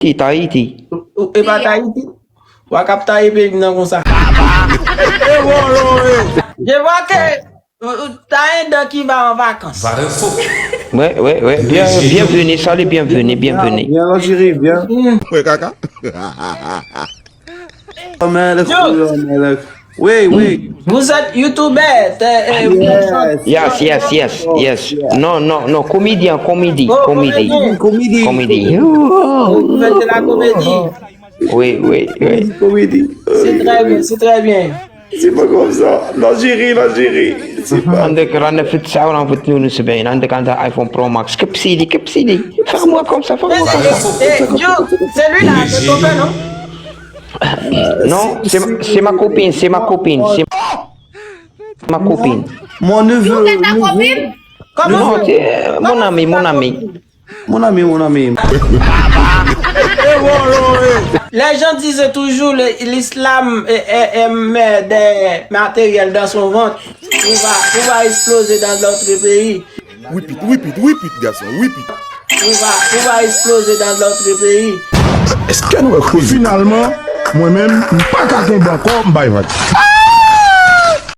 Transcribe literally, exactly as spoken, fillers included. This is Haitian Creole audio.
Tahiti, Tahiti. Ou- ou- E pa Tahiti? Ou a kap taye peyi m nan konsa. Je vois que euh, t'as un don qui va en vacances. Ouais, ouais, ouais. Bien, bienvenue, salut, bienvenue, bienvenue. Vyan, Landjiri, vyan. Mwen kaka. Yo, Mèlèk, yo, Mèlèk. Wi, wi. Vous êtes youtubeur. T'es, euh, vous êtes Yes. chanteur. Yes, yes, yes, yes. Non, non, non, comédien, comédie, Oh, comédie. comédien. Komedi. Comédie. Vous faites de la comédie. Oui, oui, oui. Komedi. C'est très bien, c'est très bien. Se pa konsa. Landjiri, Landjiri. Se pa. An de gran fèt sa ou nan fèt nou nou se ben an de kan iPhone Pro Max. Kep sili, kep sili. Fè mwen konsa, fè Mais mwen c'est, konsa. c'est, yo, celui-là, c'est ton père, non? Non, c'est c'est ma copine, c'est ma copine, c'est ma copine. Mon neveu. Ou gen ta kopin? Comment Non, ça? c'est euh, mon ami, mon ami. Mon ami, mon ami. Les gens disaient toujours le- l'islam euh, euh, euh, met des matériels dans son ventre pour va, pour va exploser dans d'autres pays. Repeat, repeat, repeat, gason, repeat. Pour va, pour va exploser dans d'autres pays. Èske nou wè koze? Finalman, mwen menm, m pa ka kenbe ankò, m bay vag.